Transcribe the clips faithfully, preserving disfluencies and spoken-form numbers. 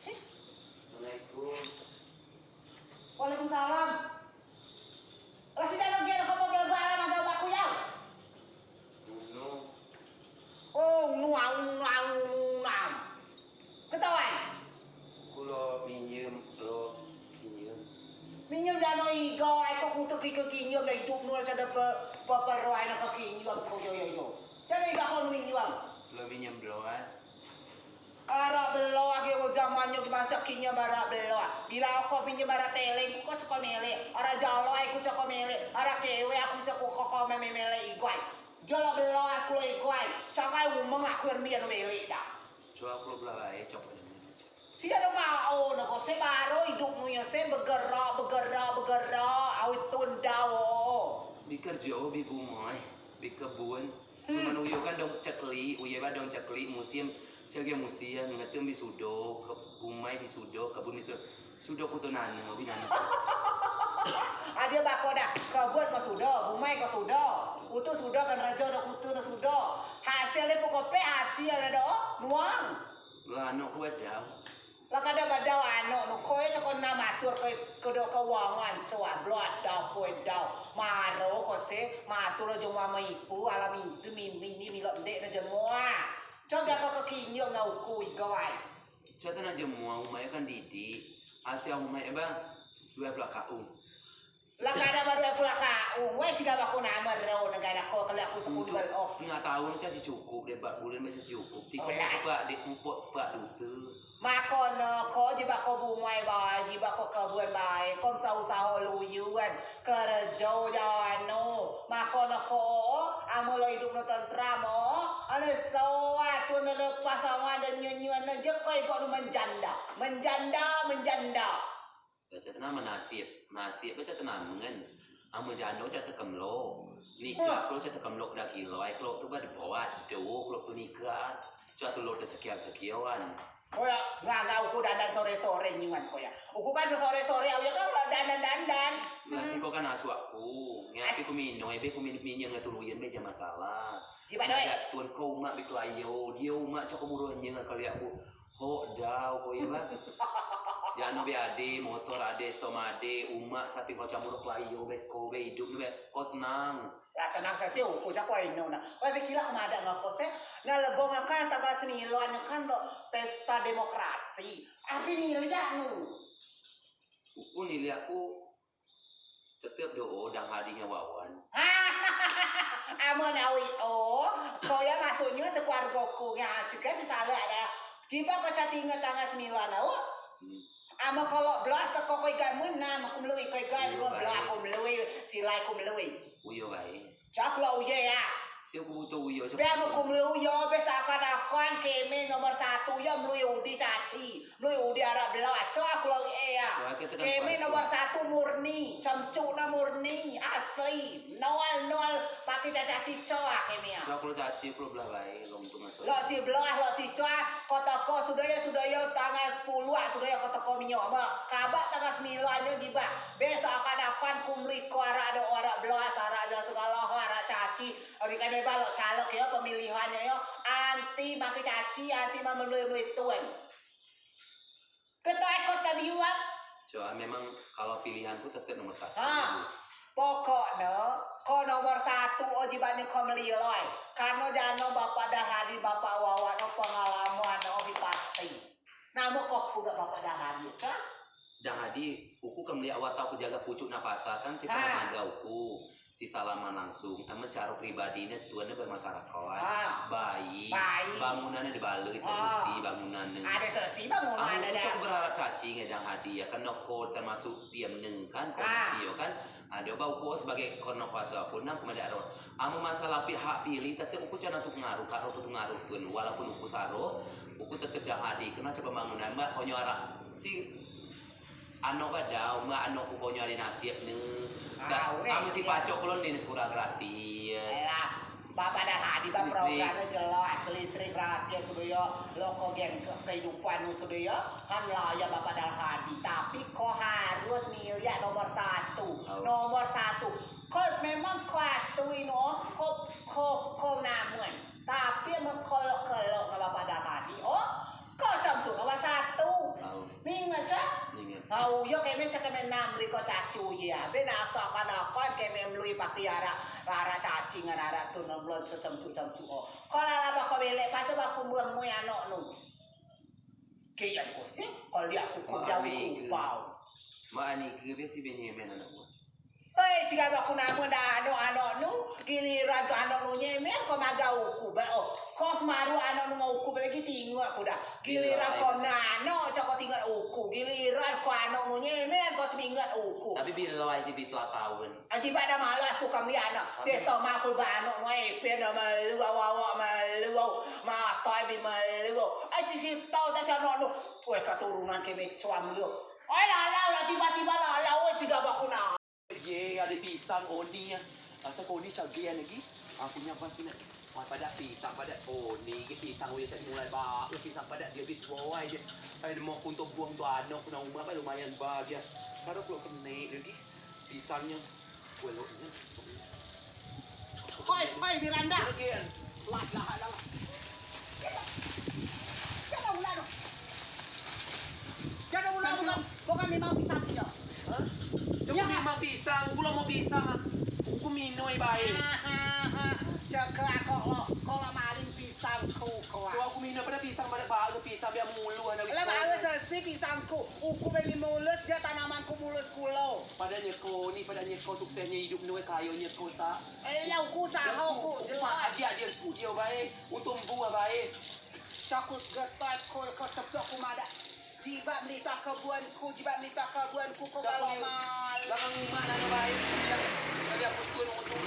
Assalamualaikum. Waalaikumsalam. Lah, si jano gen ko mau belanja alam ada baku yau? Unu. Oh, nuang, nuang, nuang. Ketahuan. Kulo minjem, lo minjem. Minjem jano igo, ai ko kutu kike kinjem da idup nul sada pe, pe, peroi na ke kinjem ko yo, yo, yo. Jano igo ko minjem. Lo minjem belas. Arak beloa, zaman nyo maso kini arak beloa. Bilai ko pinjem arak teleng, ko ceko melek. Arak jalo, ai ko ceko melek. Arak kewe, ko ceko koko meme melek igai. Jalo beloa, kulo igai. Cakai umeng, ko ermbian melek da. Coa kulo beloa bae, coa kulo. Sijak do pao, no ko se baro idup nu yo se begerak, begerak, begerak. Awei tun dau. Bi kerjo, bi bumai, bi kebun. Cuman uyo kan dong ceklik, uyo ba dong ceklik musim, cek musim, ngetem bi sudo, ke-, bumai bi sudo, kebun bi sudo. Sudo kutu nanem, bi nanem. Adio bako da, kebun ko sudo, bumai ko sudo. Kutu sudo kan rajo do kutu do sudo. Hasil ne pokok pe hasil ne do, nuang. Lah, anok ku badau. Lah, kada badau anok nu, ko yo ceko nam atur ko, kedo keuangan, coa belada ko dau. Maro ko se, matur jemua meipu, alam itu mimi ni milok ndek na jemua. Coa ko kekinjung na uku igai. Coa tu na jemua, umai kan didik. Hasil umai, eh, bang, dua belas kaum. Lah, kada baru aku lah kau. Weh, jika aku nama ro negara ko, kalau aku sepuluh. Untuk oh, tengah tahun casi cukup, deh, empat bulan casi cukup. Tiga empat, deh, empat, empat dute. Mako ne ko, jibeak ko bumai bae, jibeak ko kebun bae, ko mesau-sau luyuan, kerjo jano. Mako ne ko, amen lo idup ne tenteram, o. Ane soa tu ne pasangan dan nyuan-nyuan ne je ko ikut ne menjanda. Menjanda, menjanda. Baca tenang menasib, nasib baca tenang mengen. Amen jano cak tekemlok. Nikah kelo cak tekemlok dah kilo, ai kelo tu ba deboat, do kelo tu nikah. Cak telur tu sekian-sekian. Ko ya, ngagak uku dandan sore-sore nyuan ko ya. Uku kan sore-sore, au ya kan ulah dandan-dandan. Lah, si ko kan asuak ku. Ngeapi ku minoi, be ku min-, minyeng ngetuluyen be ja masalah. Jibeak doi. Tun ko umak bi kelayo, dio umak cok muruh nyeng kali aku. Hok dau ko iba. Jano be ade, motor ade, stom ade, umak sapi ko campur kelayo, be ko be idup be ko tenang. Lah tenang sasi uku cak ko ino na. Wai be kila kemadak ngako se. Na lebo ngakan tanggal sembilan kan do pesta demokrasi. Api niliak nu. Uku niliak ku tetep do o dang hadi nyo wawan. Amen awei o, ko ya maksudnyo sekeluargo ku nyo cegah si salah ado. Jibeak ko cati inget tanggal sembilan o. Hmm. Amen ko lok belas teko ko igai menam, aku melui ko igai, iyo, belas baik. Aku melui, silai ku melui. Uyo bae. Cak lok uyo ya. Si uku butuh uyo, cak. Be amen ku melui uyo, be seakan-akan keme nomor satu ya melui udi caci. Melui udi arak belau, acok aku lau e ya. Wah, kita kan keme palsu. Nomor satu murni, cemcuk na murni, asli. Nol, nol, pakai cacaci coa keme ya. Coa aku lau caci, aku lau belah bae, long tu masuk. Lok si belah, lok si coa, ko teko sudo yo, sudo yo, tanggal sepuluh, sudo yo, ko teko minyo. Mak, kabak tanggal sembilan yo jibeak. Be seakan-akan ku melui ko arak do, arak belau, arak do segalo, arak caci. Ori keme ba lok caleg yo, pemilihan yo, anti makai caci, anti ma melui-melui tun. Ketua ekor tadi uap. Coa, memang kalau pilihanku tetep nomor satu. Ha, pokokne, ko nomor satu o jibeak ne ko melilai. Karno jano Bapak Dahadi, Bapak Wawan o pengalaman o bi pasti. Namo ko puga Bapak Dahadi, kan? Dahadi, uku kemliak watau ku jaga pucuk napasa, kan si pernah magau uku. Si salaman langsung, amen caro pribadi ne tun ne bermasyarakat. Ah. Baik. Baik. Bangunan ne dibaloi, ah, terbukti bangunan ne. Ade seksi bangunan ne. Amen ucok berharap caci ngen Dang Hadi ya, kan noko termasuk diam neng kan, komiti yo kan. Ade ba uku sebagai kono kuaso pun nang kumadak ro. Amen masalah pi-, hak pilih, tetep uku cana tu pengaruh, kak ro tu pengaruh pun, walaupun uku saro, uku tetep Dang Hadi, kena coba bangunan, mak konyo arak. Si Ano ba dau, mak ano ku konyo ade nasib ne. Ah, dak, urang amen si pacok kulo ne sekolah gratis. Alah, Bapak Dahadi ba program ne jelas, listrik gratis sudo yo, loko gen ke-, kehidupan nu sudo yo, kan layak Bapak Dahadi. Tapi ko harus miliak nomor satu. Oh. Nomor satu. Ko memang ko atui no, ko, ko, ko namen. Tapi amen kelok-kelok ngen Bapak Dahadi, oh, ko cemcuk nomor satu. Au. Liko cacu ye, be naso kan akon keme melui pakai arak, arak caci ngen arak tun belon secemcuk-cemcuk o. Ko lala bako belek, paco bako mbuang mui anok nu. Kian kusing, ko liak ku kujau ku pau. Mak ani ke be si be nyemen anok ku. Hei, cigai bako namen da anok-anok nu, giliran ko anok nu nyemen ko magea uku be o. Ko maru anok nu magea uku be lagi tingea ku da. Giliran ko nano, cako tinget uku. Giliran ko anok nu nyemen, ko tinget uku. Tapi bilai si bitu ataun. Aji bak da malas ku kami anok. Deh to makul ba anok nu, eh, pen da malu, awak-awak malu, matai bi malu. Aji si tau ta si anok nu. Weh, keturunan keme cuang lu. Oi, lalau lah, tiba-tiba lalau, weh, cigai bako na. Ye, ade pisang oni ya. Asal ko oni cagean lagi. Aku nyapa sini. Wah, padeak pisang, padeak oni, ke pisang uyo cak mulai ba, pisang padeak dio bit woi dio. Ai, mau kunto buang tu anok, ku nak umah, lumayan ba dio. Kado kulo kene lagi. Pisangnyo. Kueloknyo. Hoi, hoi, Miranda. Lah, lah, lah, lah. Jangan ulah tu. Jangan ulah, bukan, bukan memang pisang dia. Hah? Jangan memang pisang, kulo mau pisang. Uku minoi bae. Cakak kok lo, kalau maling pisangku kau. Coba uku minoi, padeak pisang, padeak bae pisang, biar mulu anak. Lah, bae sesi pisangku. Uku bae mulus, dia tanamanku mulus kulo. Padeak nyeko ni, padeak nyeko suksesnyo idup nu, kayo nyeko sa. Eh, lah, uku saho, uku jelas. Agiak dio, uku dio bae. Uku tumbuh bae. Cakut getai ko, ko cepcok ku madeak. Jibeak melita kebunku, jibeak melita kebunku, ko galo mal. Belakang rumah nano bae. Kali aku tun utu.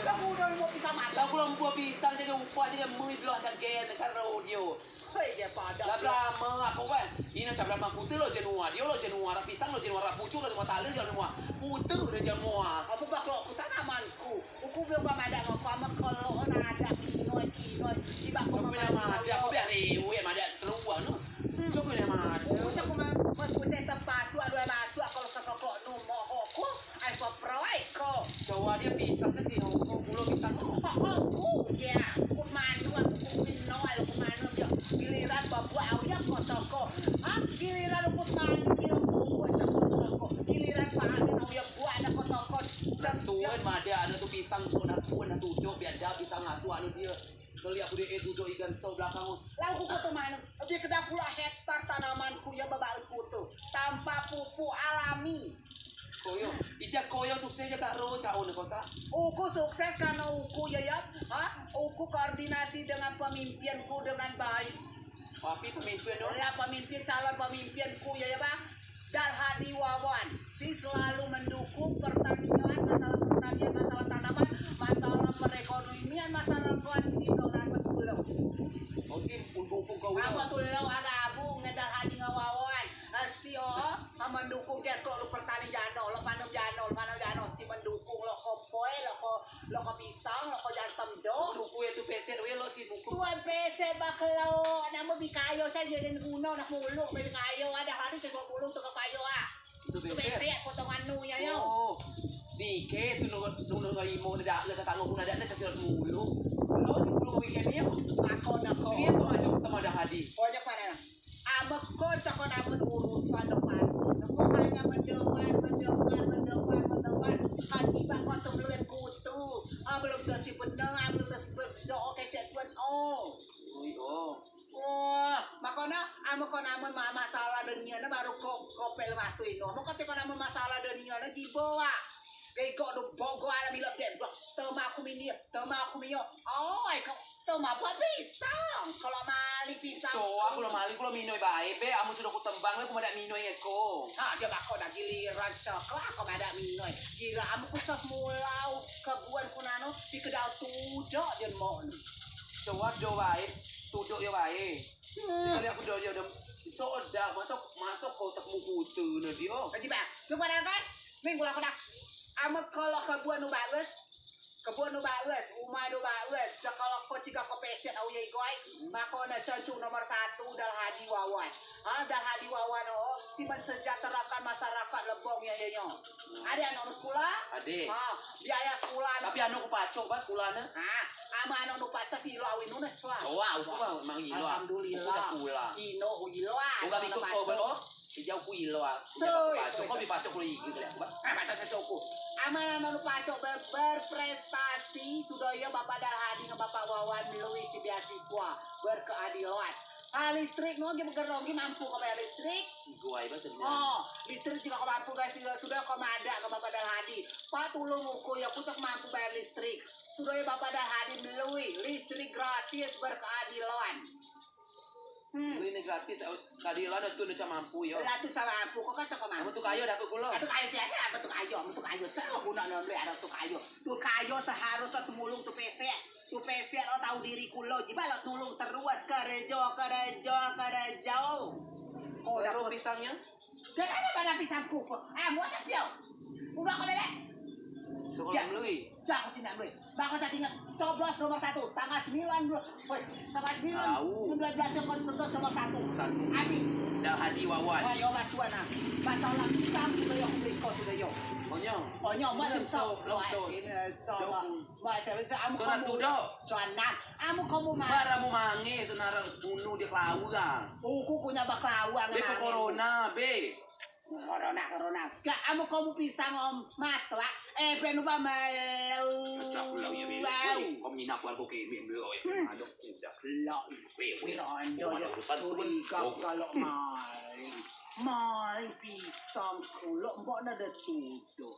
Lah udah mau pisang makan. Lah aku lompo pisang, jaga upah, jaga mui belah, jaga karo dio. Hei, dia padeak. Lah belamo aku weh. Ino cabrak mangkute lo jenuar, dio lo jenuar, pisang lo jenuar, pucuk lo jenuar, tali lo jenuar. Putih lo jenuar. Apa bak lo ku tanamanku? Uku belum pamadeak ngoko amen kelo nadeak kinoi-kinoi. Jibeak ko mamadeak. Coba madeak, aku biar rewet madeak keluar no. Coba madeak. Uku cak kuman, men kucai tempasuk, aduh, masuk, kalau sekokok nu mohok ku, ai, ko perawai ko. Coba dio pisang ke sini, uku pulo pisang no. Mohok ku, ya. Uku manu, uku minoi, uku manu, ya. Giliran babuak, au, ya, ko toko. Hah? Giliran uku manu, giliran uku toko. Giliran panen, au, ya, buak, ada ko toko. Tuan madeak anu tu pisang, sok nak tuan nak tudok, biar dak pisang ngasuak anu dio. Keliak ku dek tudok igan so belakang. Lah uku tu manuk, lebih keda puluak hektar tanamanku yang bebaus kutu, tanpa pupuk alami. Koyo, ijak koyo sukses je kak ro, cak on ko sa. Uku sukses karena uku ya, ya. Ha? Uku koordinasi dengan pemimpinku dengan baik. Tapi pemimpin dong. Lah pemimpin, calon pemimpinku ya, ya, Bang. Dalhadi Wawan, si selalu mendukung pertanian, masalah pertanian, masalah tanaman, masalah perekonomian masyarakat si orang betulang. Oh, si mendukung kau. Apa tuh lo ada abu ngedal hadi ngawawan? Eh, si, oh, mendukung ke lo pertani jano, lo panem jano, lo panem jano, si mendukung lo ko poi, lo ko, lo ko pisang, lo ko jantem do. Mendukung ya tu peset we lo si mendukung. Tuan peset bak lo, nama bi kayo, cak jadi guna, nak muluk, bi kayo, ada hari cek muluk tu ke kayo ah. Tu besek. Tu besek potongan nu ya, yo. Oh. Nike tu nu, nu, nu, nu imo ne dak, le tetanggo ku ne dak, ne casi mulu. Kalau si mulu weekend ni, yo. Takon aku. Ni tu aja sama ada hadi. Pokoknya mana? Amen ko cakon amen urusan do pasti. Ko hanya mendengar, mendengar, mendengar, mendengar. Haji bak ko tembelut kutu. Ah, belum tesi benar, ah, belum tesi benar. Oke, cek tuan. Oh. Ui, oh. Wah, makona, amen ko namen ma-, masalah dunia ne baru ko, ko pel matu ino. Amen ko teko namen masalah dunia ne jibo ah. Iko do bogo alam ilo dek blok. Temaku mini, temaku mio. Oh, iko temaku pisang. Kalau mali pisang. So, aku lo mali, aku lo minoi bae, be. Amu sudah ku tembang, aku madak minoi eko. Ha, dia bako dah giliran cok. Aku madak minoi. Gila, amu ku cok mulau kebuan ku nano, di kedau tudok dia mon. Coa do bae, tudok yo bae. Sekali aku do yo dem. Soda, masuk, masuk kotak mukutu ne dio. Aji ba, coba dah kan. Minggu lah kotak. Amen kalau kebuan nu bagus, kebuan nu bagus, umai nu bagus. Kalau ko ciga ko peset au ye goi, mako ne cancung nomor satu dal hadi wawan. Ha, dal hadi wawan o, si mensejahterakan masyarakat Lebong ya, ya, yo. Ade anak nu sekolah? Ade. Ha, biaya sekolah anak. Tapi anak ku pacok ba sekolah ne. Ha, ama anak nu pacok si ilo awin nu ne coa. Coa, aku mah mang ilo. Alhamdulillah. Aku dah sekolah. Ino ilo ah. Bukan ikut kau belo. Sejauh ku ilo aku. Pacok, ko bi pacok kulo igi kali aku. Ah, pacok sesuku. Aman anu pacok ber, berprestasi sudo yo Bapak Dalhadi ngen Bapak Wawan melui si beasiswa berkeadilan. Ah, listrik no gi begerong gi mampu ko bayar listrik. Sigo ai ba sebenarnya. Oh, listrik juga ko mampu guys, sudo, sudo ko madeak ngen Bapak Dalhadi. Pak tulung uku yo, uku cok mampu bayar listrik. Sudo yo Bapak Dalhadi melui listrik gratis berkeadilan. Hmm. Beli ne gratis, keadilan tu ne cak mampu yo. Lah tu cak mampu, ko kan cak mampu. Amen tu kayo dapet kulo. Ah, tu kayo cak, amen tu kayo, amen tu kayo. Cak ko guno ne beli ade tu kayo. Tu kayo seharus tu mulung tu pesek. Tu pesek lo tau diri kulo. Jibeak lo nulung terus kerejo, kerejo, kerejo. Ko dapet pisangnyo? Dio ade pada pisangku. Ah, muat tak pio? Udah ko belek. Cok melui. Cak ko sinak melui. Bako tak ingat. Coblos nomor satu. Tanggal sembilan, woi, tanggal sembilan. Tahu. Dua belas yang kau tuntut nomor satu. Satu. Abi. Dalhadi Wawan. Wah, yo bantuan ah. Masalah pisang sudo yo beli ko sudo yo. Konyo. Konyo, mak so, mak so. Mak so, mak so. Amu kamu. Surat tu dah. Cuanam. Amu kamu mah. Bara mu mangi senara sepunu dia kelawang. Uku punya bak kelawang. Be corona be. Corona, corona. Gak, amu kamu pisang om matlak. Eh, penu ba mau. Pecah pulau ya, Milo. Kau minat warga kami, Milo. Aduh, udah. Lo. Weh, weh. Ando ya. Curiga kalau maling. Maling pisang kulo, mbok nade tuduh.